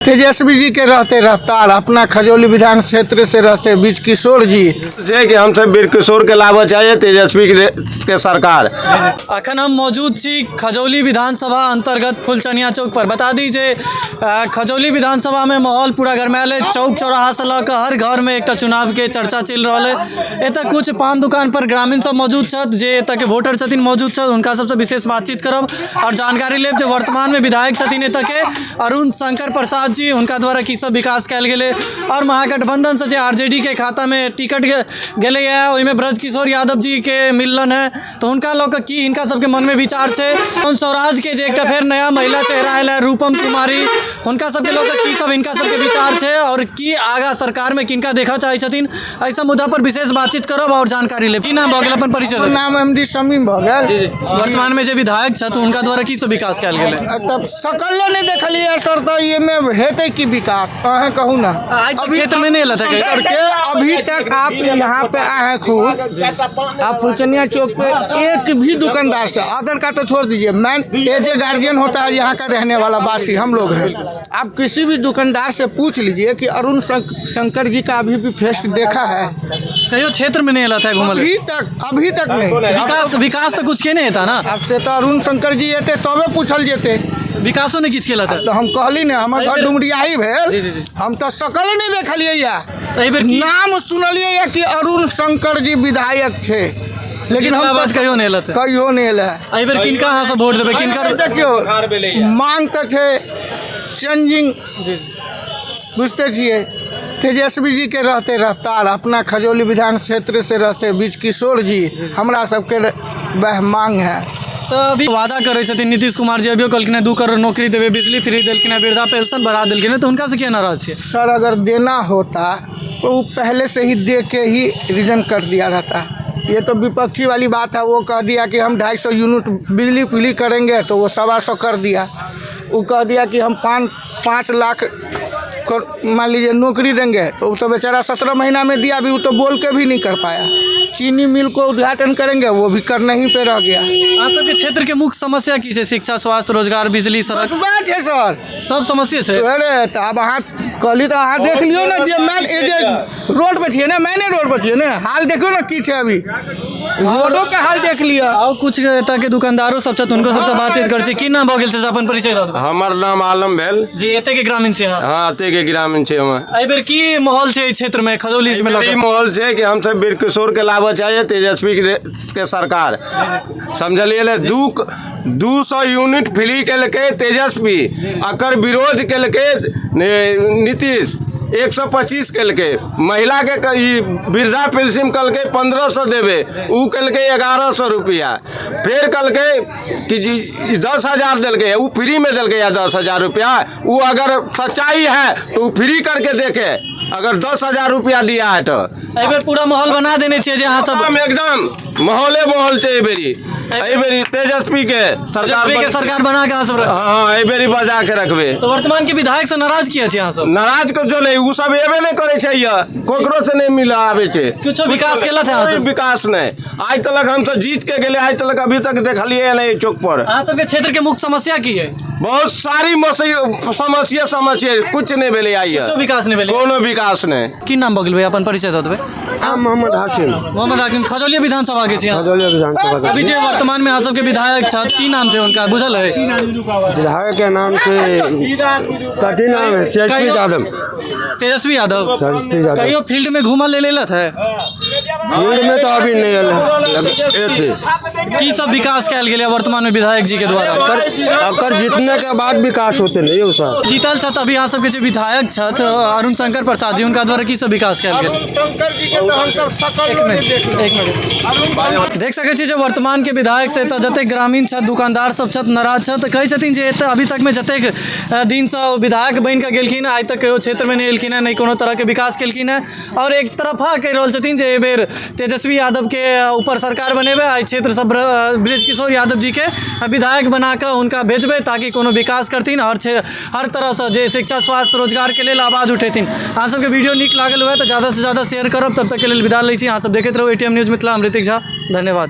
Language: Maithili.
तेजस्वी जी के रहते रफ्तार अपना खजौली विधान क्षेत्र से रहते बीच किशोर जी। छै कि हमसब वीर के लाबऽ चाहिए, तेजस्वी के सरकार। अखन हम मौजूद छी खजौली विधानसभा अंतर्गत फुलचनिया चौक पर। बता दी जे खजौली विधानसभा में माहौल पूरा गरमायल है। चौक चौराहा से लऽ कऽ हर घर में एकटा चुनाव के चर्चा चलि रहल है। एतऽ कुछ पान दुकान पर ग्रामीण सब मौजूद छथि, जे एतऽ के वोटर छथिन मौजूद छथि, हुनका सबसँ विशेष बातचीत करब और जानकारी लेब जे वर्तमान में विधायक छथिन एतऽ के अरुण शंकर प्रसाद जी, हुनका द्वारा की सब विकास कयल गेलै और महागठबंधन से जे आरजेडी के खाता में टिकट गेलैए ओहिमे ब्रजकिशोर यादव जी के मिललन है, तऽ हुनका लऽ कऽ की हिनका सबके मनमे विचार छै। स्वराज के जे एकटा फेर नया महिला चेहरा आयल है रूपम कुमारी, हुनका सबके लऽ कऽ की सब हिनका सबके विचार छै और की आगा सरकारमे किनका देखऽ चाहै छथिन, एहि सब मुद्दा पर विशेष बातचीत करब और जानकारी लेब। की नाम भऽ गेल, अपन परिचय? हमर नाम एम डी शमीम भऽ गेल। वर्तमान में जे विधायक छथि हुनका द्वारा की सब विकास कयल गेलै? तब सकले नहि देखलियै सर, तऽ एहिमे हेतै की विकास, अहें कहू ना। आइ तक क्षेत्र में नहीं एलथि है। करके अभी तक आप यहाँ पे आए हैं खुद, आप फुलचनिया चौक पे एक भी दुकानदार से, अदर का तो छोड़ दीजिए, मैन एज ए गार्जियन होता है यहाँ का रहने वाला वासी हम लोग हैं, आप किसी भी दुकानदार से पूछ लीजिए कि अरुण शंकर जी का अभी भी फेस देखा है? कहियो क्षेत्र में नहीं एलथि है घूमल? अभी तक नहीं। विकास विकास तऽ कुछ के नहीं हेता ना। अब से तो अरुण शंकर जी एते तबे पूछल जेते। विकासो नहीं किछु केलथि है। तो हम कहली ने, हमर घर डुमरियाही भेल। जी, जी, जी। हम तऽ सकल नहि देखलियै या। एहि बेर की नाम सुनलियै या कि अरुण शंकर जी विधायक छै, लेकिन जितला हम बाद कहियो नहि एलथि है। कहियो नहि एलै। एहि बेर किनका अहाँ सब वोट देबै, किनकर? देखियौ, मांग तऽ छै चेंजिंग, बुझते छियै, तेजस्वी जी के रहते रफ्तार अपना खजौली विधान क्षेत्र से रहते बीच किशोर जी, हमरा सबके वह मांग है। तऽ अभी वादा करै छथिन नीतीश कुमार जी, अभियो कहलखिन हँ 2 करोड़ नौकरी देबै, बिजली फ्री देलखिन हँ, वृद्धा पेंशन बढ़ा देलखिन हँ, तऽ हुनका से किया नाराज छियै? सर, अगर देना होता तो वो पहले से ही दे के ही रिजन कर दिया रहता। ये तो विपक्षी वाली बात है। वो कह दिया कि हम 250 यूनिट बिजली फ्री करेंगे, तो वो 125 कर दिया। वो कह दिया कि हम 5-5 लाख कर मान लीजिए नौकरी देंगे, तो वो तो बेचारा 17 महीना में दिया भी, वो तो बोल के भी नहीं कर पाया। चीनी मिल को उद्घाटन करेंगे, वो भी करने ही पे रह गया। अहाँ सबके क्षेत्र के मुख्य समस्या की छै? शिक्षा, स्वास्थ्य, रोजगार, बिजली, सड़क? बस वएह छै सर। सब समस्या छै। अरे, तऽ आब अहाँ कहली तऽ अहाँ देख लियौ ने जे मैन ए जे रोड पर छियै ने, मैने रोड पर छियै ने, हाल देखियौ ने की छै अभी, रोडो के हाल देख लिअ। आओर कुछ एतऽ के दुकानदारो सब छथि, हुनको सबसँ बातचीत करै छी। की नाम भऽ गेल छै, अपन परिचय दऽ देबै। हमर नाम आलम भेल। जी, एतऽ के ग्रामीण छी अहाँ? हाँ, एते के ग्रामीण छै हम। एहि बेर की माहौल छै एहि क्षेत्र में खजौली में लऽ ई कऽ? माहौल छै कि हमसब वीर किशोर के लाबऽ चाहिए, तेजस्वी के सरकार, समझलियै ने? 200 यूनिट फ्री केलकै तेजस्वी, अकर विरोध केलकै नीतीश, 125 केलकै। महिलाके ई वृद्धा पेंशन कहलकै 1500 देबै, ओ केलकै 1100 रुपैआ। फेर कहलकै कि जी 10,000 देलकै, ओ फ्रीमे देलकै या 10,000 रुपया। वो अगर सच्चाई है तो वो फ्री करके देखे, अगर 10,000 रुपया दिया है तो। एहि बेर पूरा माहौल बना देने छियै जे अहाँ सब? एकदम एकदम, माहौले माहौल छै। एहि बेरी तेजस्वी के सरकार। तेजस्वी के सरकार बना के अहाँ सब रखबै? हाँ, एहि बेरी बजा के रखबै। तऽ वर्तमान के विधायक से नाराज किया छी अहाँ सब? नाराज के जो नहीं, ओ सब एबे नहीं करे छै, ककरो से नहीं मिला आबै छै। किछो विकास केलथि अहाँ कोई सब? विकास नहीं आइ तलक। हम तो जीत के गेले, आइ तलक अभी तक देखलिए नहीं चौक पर। अहाँ सबके क्षेत्र के मुख्य समस्या की है? बहुत सारी समस्या समस्या, कुछ नहीं भेलै आइ। किछो विकास नहि भेलै? कोनो विकास नहीं। की नाम भऽ गेल भैया, अपन परिचय दऽ देबै। हम मोहम्मद हाशिम। मोहम्मद हाकिम, खजौलिया विधानसभा के छी अहाँ? खजौलिया विधानसभा के। अभी जे वर्तमान में अहाँ सबके विधायक छथि, की नाम छै हुनका, बुझल है? विधायक के नाम से कथी नाम है, तेजस्वी यादव। तेजस्वी यादव। तेजस्वी यादव। कहियो फील्ड में घूमल ले लेलथ है? फील्ड में तो अभी नहीं आयल है एक दिन। की सब विकास कयल गेलै वर्तमान में विधायक जी के द्वारा? अगर अगर जीतने के बाद विकास होते नहीं हो सर। जीतल छथि अभी अहाँ सबके जे विधायक छथि अरुण शंकर प्रसाद जी, हुनका द्वारा की सब विकास कयल गेल? शंकर जी के तऽ हमसब सकल एक मिनट, एक मिनट। देख सकै छी जे वर्तमान के विधायक से एतऽ जतेक ग्रामीण छथि, दुकानदार सब छथि, नाराज छथि। कहै छथिन जे एतऽ अभी तक में जतेक दिनसँ ओ विधायक बनि कऽ गेलखिन, आइ तक कहियो क्षेत्रमे नहि एलखिन हँ, नहि कोनो तरहके विकास केलखिन हँ आओर एक तरफा कहि रहल छथिन जे एहिबेर तेजस्वी यादवके ऊपर सरकार बनेबै आ एहि क्षेत्रसँ ब्रज किशोर यादव जीके विधायक बना कऽ हुनका भेजबै, ताकि कोनो विकास करथिन आओर हर तरहसँ जे शिक्षा, स्वास्थ्य, रोजगारके लेल आवाज उठेथिन। अहाँ सबके वीडियो नीक लागल हुए तऽ ज़्यादासँ ज़्यादा शेयर करब। तब तकके लेल विदा लै छी। अहाँ सब देखैत रहू एटीएम न्यूज़ मिथिला, हम ऋतिक झा, धन्यवाद।